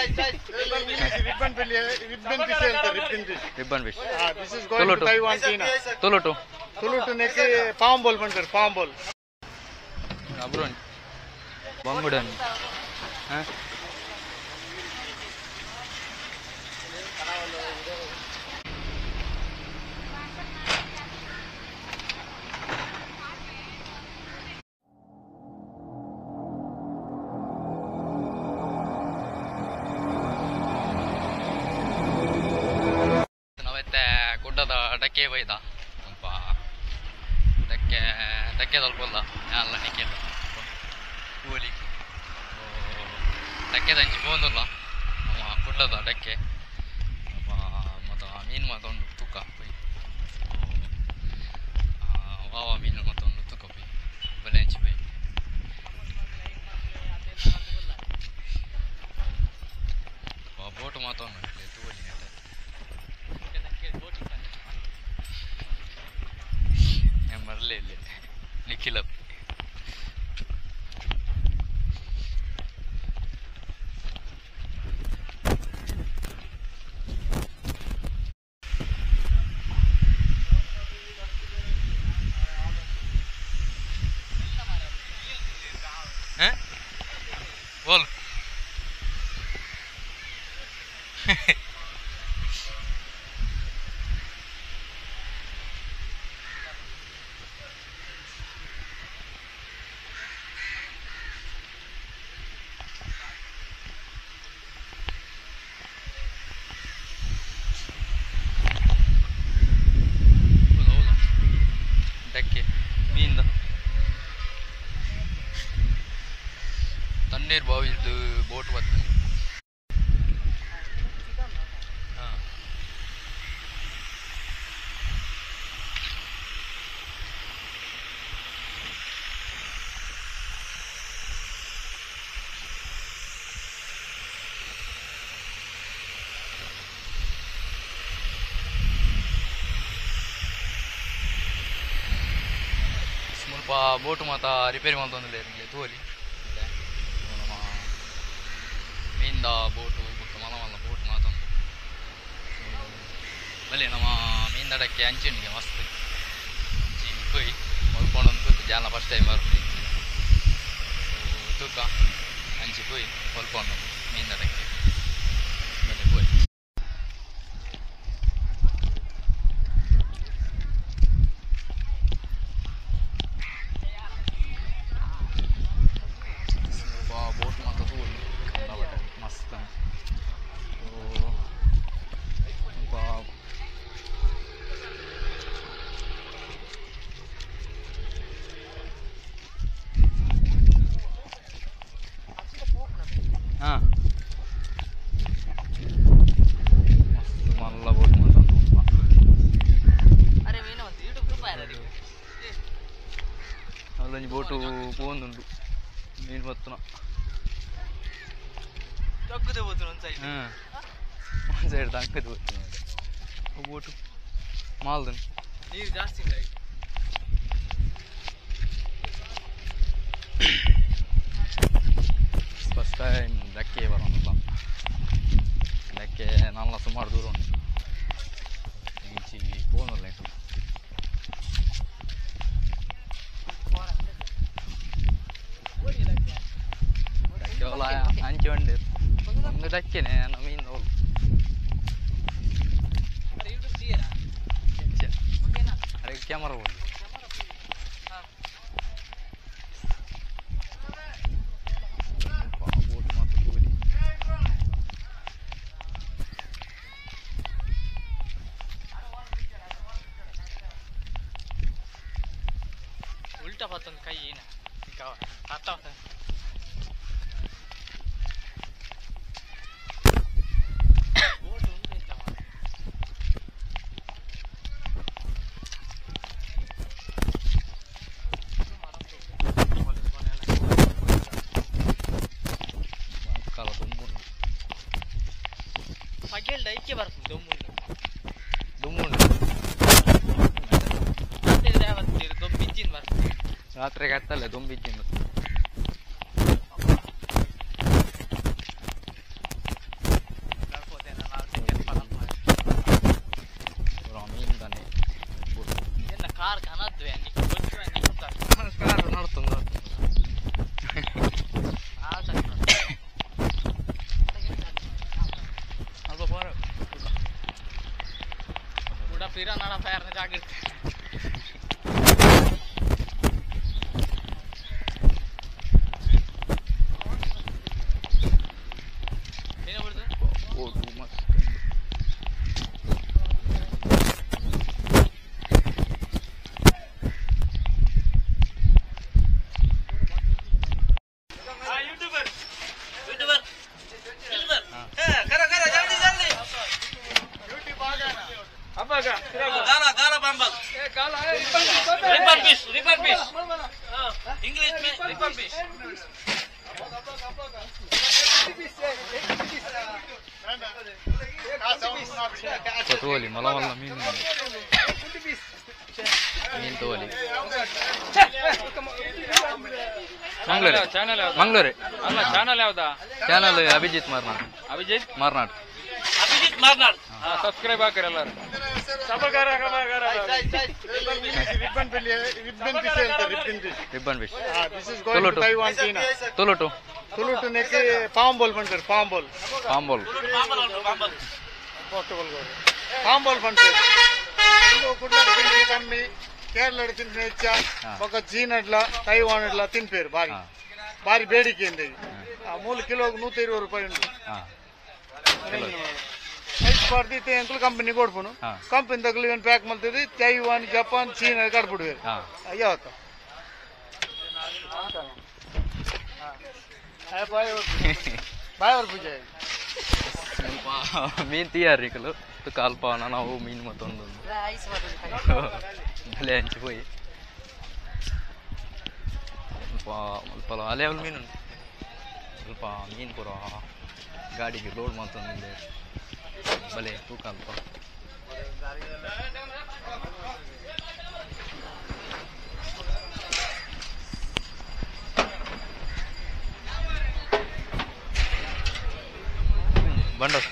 Ribbon fish. Ribbon fish. Ribbon fish. This is going to Taiwan, China. Tulu. Tulu to neck palm ball panter, palm ball. Abron. Bangudan. Ha? ಡಕ್ಕೆ ಬೈದ ಸ್ವಲ್ಪ ಡಕ್ಕೆ ಡಕ್ಕೆ ತಲ್ಪಲ್ಲ ಅಲ್ಲ ನಿಕ್ಕೆಲ್ಲ ಕೂಲಿ ಡಕ್ಕೆ ತಂಚಿ ಪೋಂದುಲ್ಲ ನಮ್ಮ ಕುಡ್ಲದ ಡಕ್ಕೆ ಮತ್ತು ಮೀನು ಮಾತೊಂಡು ತೂಕ ಪೊಯ್ ವಾವ ಮೀನು ಮತ್ತೊಂದು ತೂಕ ಪೊಯ್ ಬಲೆ ಅಂಚಿ ಪೊಯ್ ಬೋಟು ಮಾತೊಂಡು ತೂವಲಿ ಮರಲೇ ಇಲ್ಲ ನಿಖಿಲ ಬೋಲ್ ಮೀನ್ದ ತಣ್ಣೀರ್ ಬಾವಿದು ಬೋಟ್ ಬರ್ತದೆ. ಸ್ವಲ್ಪ ಬೋಟು ಮಾತ ರಿಪೇರಿ ಮಾಡ್ತೊಂದಿಲ್ಲ ತೋಲಿ ನಮ್ಮ ಮೀನ್ದ ಬೋಟು ಬೊಕ್ಕ ಮಲ್ಲ ಮಲ್ಲ ಬೋಟು ಮಾತೊಂದು ಬಲೆ ನಮ್ಮ ಮೀನ್ದಡಕ್ಕೆ ಅಂಚಿನಿಗೆ ಮಸ್ತ್ ಅಂಚಿ ಪೋಯ್ ಮಲ್ಪೊಂಡು ಜಾನ ಫಸ್ಟ್ ಟೈಮ್ ಬರ್ಪುನಿ ತೂಕ ಅಂಚಿ ಪೋಯ್ ಮಲ್ಪೊಂಡು ಮೀನ್ದಡಕ್ಕೆ ಬಲೆ ಪೋಯ್. ಬೋಟ್ ಮಾತ ತೂವೊಲಿ ಮಸ್ತ್ ಹಾಂ ಮಸ್ತ್ ಮಲ್ಲ ಬೋಟ್ ಮಾತ ಅಲ್ಲೊಂಜಿ ಬೋಟು ಪೋವೊಂದುಂಡು ಮೀನು ಬತ್ತುನ ತಗ್ಗುದೆ ಪೋತುನ ಒಂದ್ ಸೈಡ್ ಒಂದ್ ಸೈಡ್ ತಗ್ಗುದೆ ಪೋತುನ ಬೋಟು ಮಾಲ್ದನ್ ನೀರು ಜಾಸ್ತಿ ಇಲ್ಲ. ಫಸ್ಟ್ ಟೈಮ್ ಡಕ್ಕೆ ಬರೋಣಲ್ಲ ಡಕ್ಕೆ ನಲ್ಲ ಸುಮಾರು ದೂರ ಉಂಟು ಇಂಚಿ ಪೋನುಲ್ಲ ಡಕ್ಕೆ ಅಂಚೆ ಉಂಡು ಒಂದು ಡಕ್ಕೆನೆ ನನ್ನ ಮೀನು ಹೋಗು ಅರೆ ಕ್ಯಾಮರಾ ಹೋಗು ಬೋಟ್ ಮಾತ್ರ ತೂಲಿ ಉಲ್ಟಾ ಪತ್ತೊಂದು ಕೈ ಏನ ಅತ್ತ ಪಗೆಲ್ಡ ಐಕ್ಯ ಬರ್ತದೆ ದೊಮ್ಮುಂಡು ದೊಮ್ಮುಂಡು ದೊಂಬಿಜ್ಜಿನ ಬರ್ತದೆ ರಾತ್ರಿಗೆ ಹತ್ತಲ್ಲ ದೊಂಬಿಜ್ಜಿನ. ಪಿರಾನಾಡ ಫೈರ್ನ ಜಾಗ್ರತೆ. Ribbon fish. English में ribbon fish. ತೋಲಿ ಮಲ ಮಲ್ಲ ಮೀನು ಮೀನು ತೋಲಿ. ಮಂಗಳೂರು ಚಾನಲ್ ಮಂಗಳೂರು ಅಲ್ಲ ಚಾನಲ್ ಯಾವ್ದಾ? ಚಾನಲ್ ಅಭಿಜಿತ್ ಮಾರ್ನಾಡ್. ಅಭಿಜಿತ್ ಮಾರ್ನಾಡ್. ಅಭಿಜಿತ್ ಮಾರ್ನಾಡ್. ಸಬ್ಸ್ಕ್ರೈಬ್ ಹಾಕಿರಿ ಎಲ್ಲರೂ. Ribbon fish ribbon fish. Ribbon fish. This is going to Taiwan China. ತುಳುಟು ತುಳುಟು ನೆಕ್ಕೆ ಪಾಂಬೋಲ್ ಪಂಟರ್ ಪಾಂಬೋಲ್. ಪಾಂಬೋಲ್ ಪಾಂಬೋಲ್ ಪಂಟರ್ ಕುಡ್ಲ ತಿಂಡಿ ಕಮ್ಮಿ ಕೇರಳ ತಿಂಡಿ ಹೆಚ್ಚ ಬೊಕ್ಕ ಚೀನಡ್ಲ ತೈವಾನ್ ತಿನ್ಪೇರು ಬಾರಿ ಬಾರಿ ಬೇಡಿಕೆ ಇಂದ. 3 ಕಿಲೋಗೆ 120 ರೂಪಾಯಿ ಉಂಟು. ಐಸ್ ಕಂಪನಿ ಕೊಡ್ಪುನು ಕಂಪನಿ ತಗಲು ಇವನ್ ಪ್ಯಾಕ್ ಮಾಡ್ತಿದ್ವಿ ತೈವಾನ್ ಜಪಾನ್ ಚೀನಾ ಕಡ್ಬಿಡುವೆ ಅಯ್ಯಾವತ್ತ ಬಾಯ್ ಪೂಜೆ ಮೀನು ತೀಯಾರಿಕಲು ಅಲ್ಪ ನಾವು ಮೀನು ಮತ್ತೊಂದು ಬಲೆ ಹಂಚಿ ಪೋಯಿ ಸ್ವಲ್ಪ ಅಲ್ಪ ಅಲೆ ಮೀನು ಸ್ವಲ್ಪ ಮೀನು ಪೂರ ಗಾಡಿಗೆ ಲೋಡ್ ಮಾಡ್ತಂದಿದೆ ಬಲೆ ತೂಕ ಅಲ್ಪ. ಬಂಡಸ್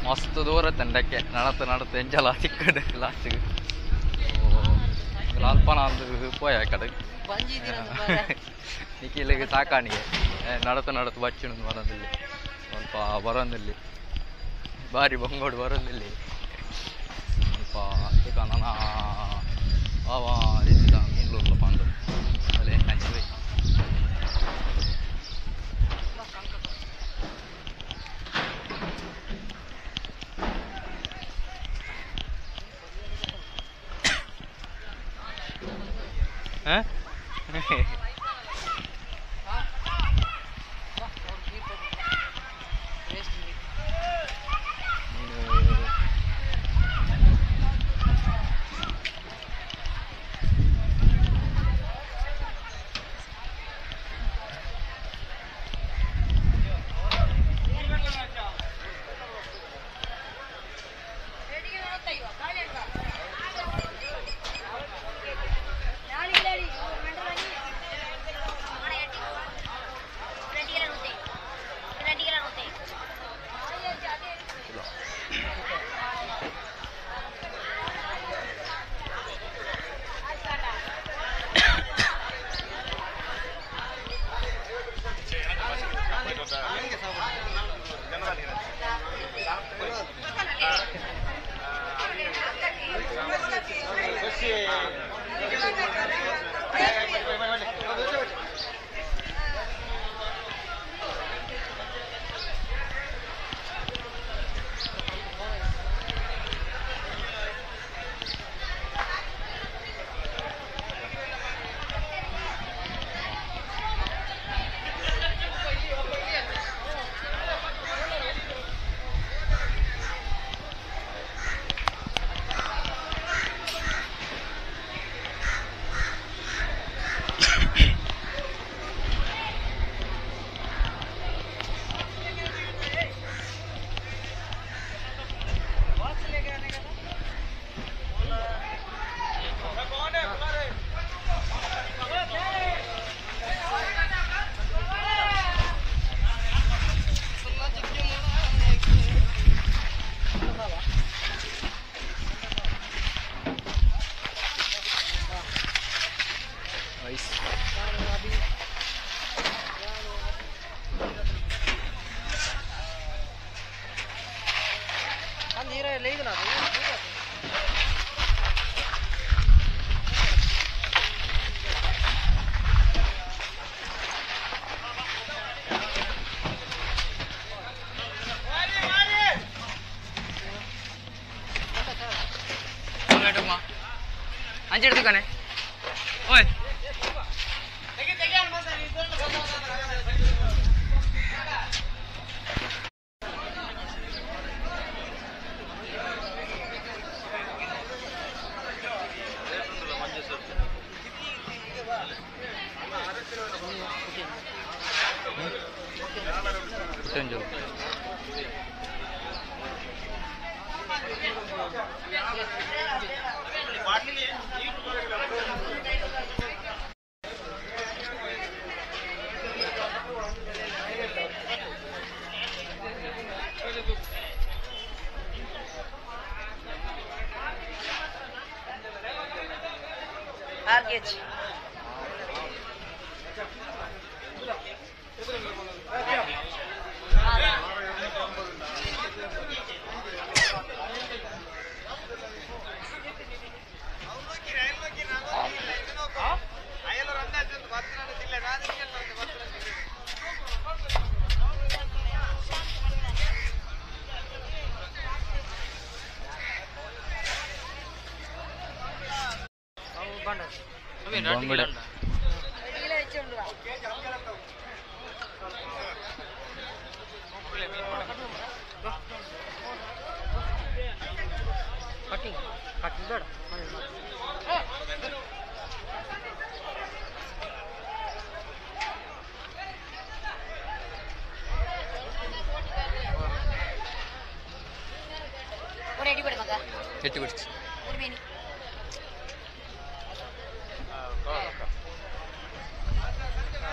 ಮಸ್ತ್ ದೂರ ತಂಡಕ್ಕೆ ನಡತ ನಡತ ಎಂಜಲ ತಿಕ್ಕಡೆ ಲಾಸ್ಟಿಗೆ ಅಲ್ಪ ನಾಲ್ದು ಪೋಯ ಕಡೆ ನಿಕ್ಕಿಲ್ಲಿಗೆ ಸಾಕಾಣಿಗೆ ನಡತ ನಡತ ಬಚ್ಚಿನ ಬರೋದಿಲ್ಲ ಸ್ವಲ್ಪ ಬರೋದಿಲ್ಲ ಬಾರಿ ಬಂಗೋಡು ಬರೋದಿಲ್ಲ ಸ್ವಲ್ಪ ನನ್ನ ಅವ ರೀತಿದ ಮೀನು ಪಾಂಡು ಅಲ್ಲೇ ಹಂಚಿ. ಅಂಚೆ ಕಣೆ ಓಯ್ ಬಂಗುಡೆ ಎಟ್ಟು ಬಿಡ್ತು.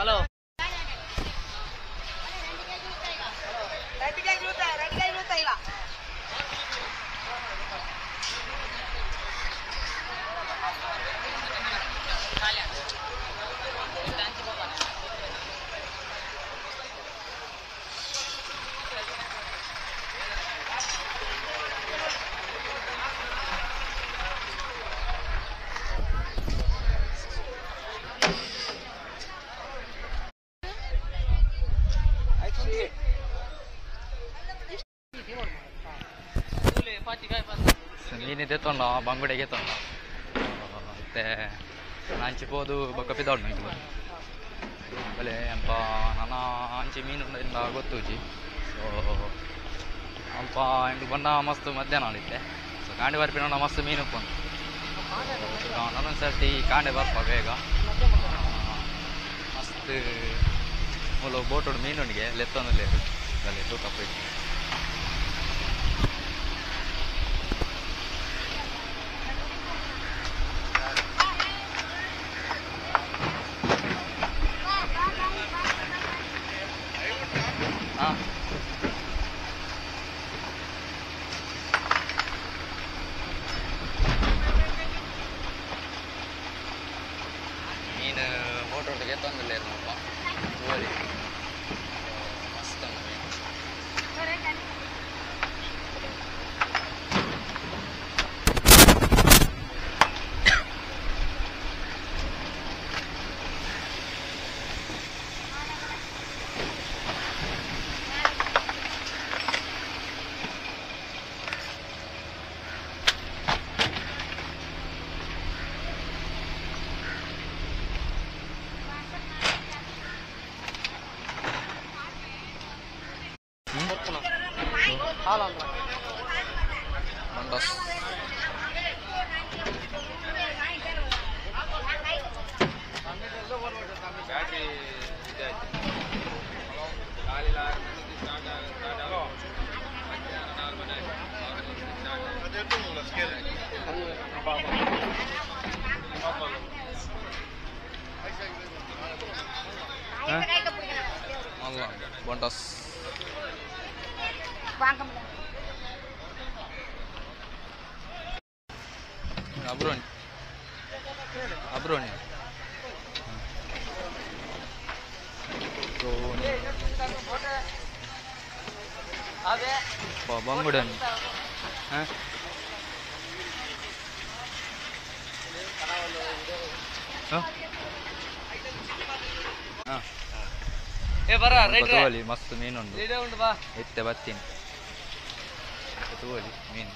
ಹಲೋ ಮೀನಿದೆ ತೊಂಡ ಬಂಗುಡೆಗೆ ತೊಂಡ ಮತ್ತೆ ಅಂಚಿ ಪೋದು ಬೊಕ್ಕ ಪಿದೊಡ್ಡು ಇಂಕ್ಲು ಬಲೆ ಅಲ್ಪ ನನ ಅಂಚಿ ಮೀನು ಉಂಡ ಗೊತ್ತುಜಿ. ಸೊ ಅಲ್ಪ ಎಂಕ್ ಬಣ್ಣ ಮಸ್ತ್ ಮಧ್ಯಾಹ್ನ ಆಡಿತ್ತೆ. ಸೊ ಕಾಂಡೆ ಬರ್ಪಿನ ಮಸ್ತ್ ಮೀನು ಉಪ್ಪುಂಡು. ನಾನೊಂದು ಸರ್ತಿ ಕಾಂಡೆ ಬರ್ಪ ಬೇಗ ಮಸ್ತ್ ಮೂಲು ಬೋಟುಡು ಮೀನುಂಡಿಗೆ ಲೆತ್ತೊಂದು ಬಲೆ ತೂಕ ಪೋಯ್ತು. ಮೀನು ಬೋಟೊಟ್ಟಿಗೆ ತಂದಿಲ್ಲ ತೋರಿ ಮಸ್ತ್ ಮೀನು. ಮಂಡಸ್ ಬಂಡಸ್ ಅಬ್ರೋಣಿ ಅಬ್ರೋಣಿ ಬಂಗುಡನ್. ಹಾಂ ತೋಲಿ ಮಸ್ತ್ ಮೀನುಂಡು ಇತ್ತೆ ಬತ್ತೀನಿ ತೋಲಿ ಮೀನು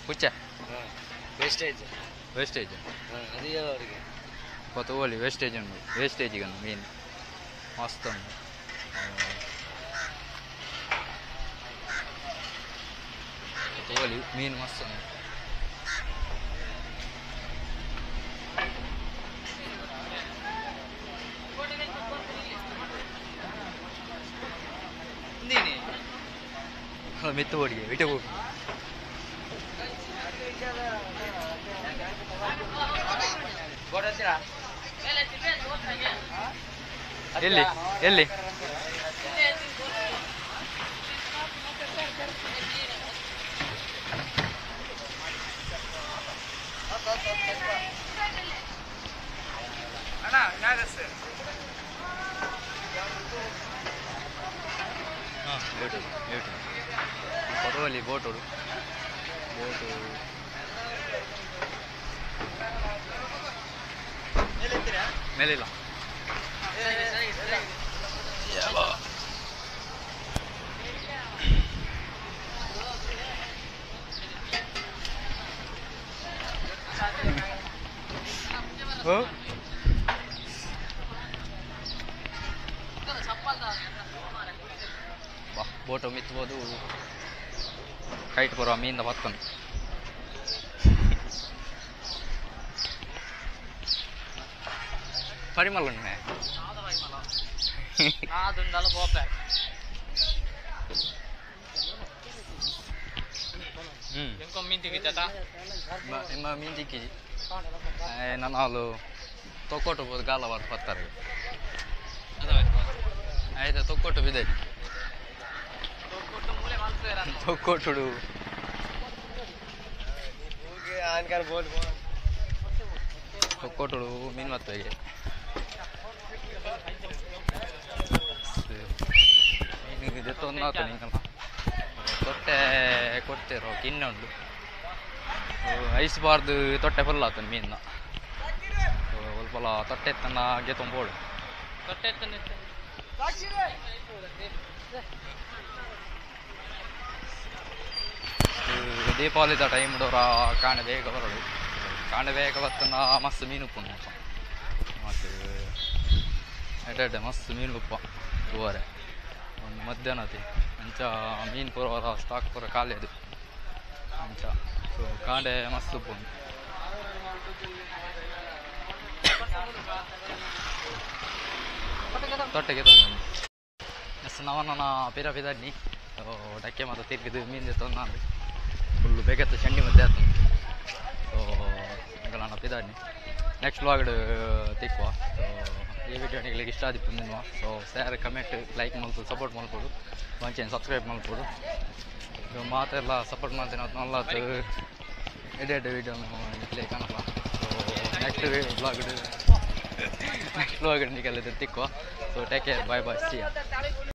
ಪುಚ್ಚ ವೇಸ್ಟೇಜ್ ವೇಸ್ಟೇಜ್ ತೋಲಿ ವೇಸ್ಟೇಜ್ ಉಂಡು ವೇಸ್ಟೇಜಿಗೆ ಮೀನು ಮಸ್ತ್ ಉಂಡು ತೋಲಿ ಮೀನು ಮಸ್ತ್ ಉಂಡು ಮೆತ್ತು ಓಡಿಗೆ ಇಟ್ಟೆ ಹೋಗಿ ಎಲ್ಲಿ ಎಲ್ಲಿ ಪದವಲ್ಲಿ ಬೋಟು ಬೋಟು ಮೇಲಿಲ್ಲ ಬೋಟು ಮಿತ್ಬೋದು ಕೈಟ್ ಬರುವ ಮೀನಿಂದ ಬತ್ತನು ಪರಿಮಳ ಉಂಟೆ ಮೀನು ತಿಕ್ಕಿಜಿ ನಾನು ಅಲ್ಲೂ ತೊಕ್ಕೊಟ್ಟು ಬೋದು ಗಾಲ ಬಾರ್ದು ಬತ್ತಾರೆ ಆಯ್ತಾ ತೊಕ್ಕೊಟ್ಟು ಬಿದ್ದೆ ತೊಕ್ಕೊಟ್ಟು ತೊಕ್ಕೊಟ್ಟು ಮೀನು ಮತ್ತೆ ಮೀನು ದೆತ್ತೊಂದಾತು ನಿಂಗಲ್ಲ ತೊಟ್ಟೆ ಕೊಡ್ತೇರೋ ಕಿನ್ನೆ ಉಂಟು ಐಸ್ ಬಾರ್ದು ತೊಟ್ಟೆ ಫುಲ್ ಆತನ ಮೀನ ಸ್ವಲ್ಪ ತೊಟ್ಟೆ ಎತ್ತನ್ನ ಗೆತ್ತೊಂಬೋಡು ತೊಟ್ಟೆ ಎತ್ತನ್ನ ದೀಪಾವಳಿದ ಟೈಮ್ ಡೋರ ಕಾಣೆ ಬೇಗ ಬರೋಡು ಕಾಣೆ ಬೇಗ ಬತ್ತನ ಮಸ್ತ್ ಮೀನು ಉಪ್ಪು ನೋಡ ಮತ್ತು ಎಡೆ ಮಸ್ತ್ ಮೀನು ಉಪ್ಪ ತೂವರೆ ಒಂದು ಮಧ್ಯಾಹ್ನ ಅಂಚ ಮೀನು ಪೂರ ಸ್ಟಾಕ್ ಪೂರ ಖಾಲಿ ಅದು ಅಂಚ ಸೊ ಕಾಂಡೆ ಮಸ್ತ್ ಉಪ್ಪು ತೊಟ್ಟೆಗೆ ಎಸ್ ನವನ ಪಿರ ಪಿದನ್ನಿ ಡಕ್ಕೆ ಮಾತ್ರ ತಿರ್ಗಿದು ಮೀನು ತೊಂದು ಫುಲ್ಲು ಬೇಕತ್ತು ಚಂಡಿ ಮಧ್ಯೆ ಆಯ್ತು ಸೊ ನಾನು ಪಿದಾಡ್ನಿ ನೆಕ್ಸ್ಟ್ ವ್ಲಾಗ್ ತಿಕ್ವ ಸೊ ಈ ವಿಡಿಯೋ ನಿಗಳಿಗೆ ಇಷ್ಟ ಆದಿತ್ತು ನಿಮ್ಮ ಸೊ ಶೇರ್ ಕಮೆಂಟ್ ಲೈಕ್ ಮಾಡ್ಬೋದು ಸಪೋರ್ಟ್ ಮಾಡ್ಬೋದು ಮಂಚೇನು ಸಬ್ಸ್ಕ್ರೈಬ್ ಮಾಡ್ಬೋದು ಇದು ಮಾತೆಲ್ಲ ಸಪೋರ್ಟ್ ಮಾಡ್ತೀನಿ ಅದು ನಲ್ಲಾತು ಎಡೆ ವಿಡಿಯೋ ಇಲ್ಲೇ ಕಾಣಲ್ಲ so next vlog next vlog ನಿಗಲ್ಲ ತಿಕ್ವ so take care bye bye see.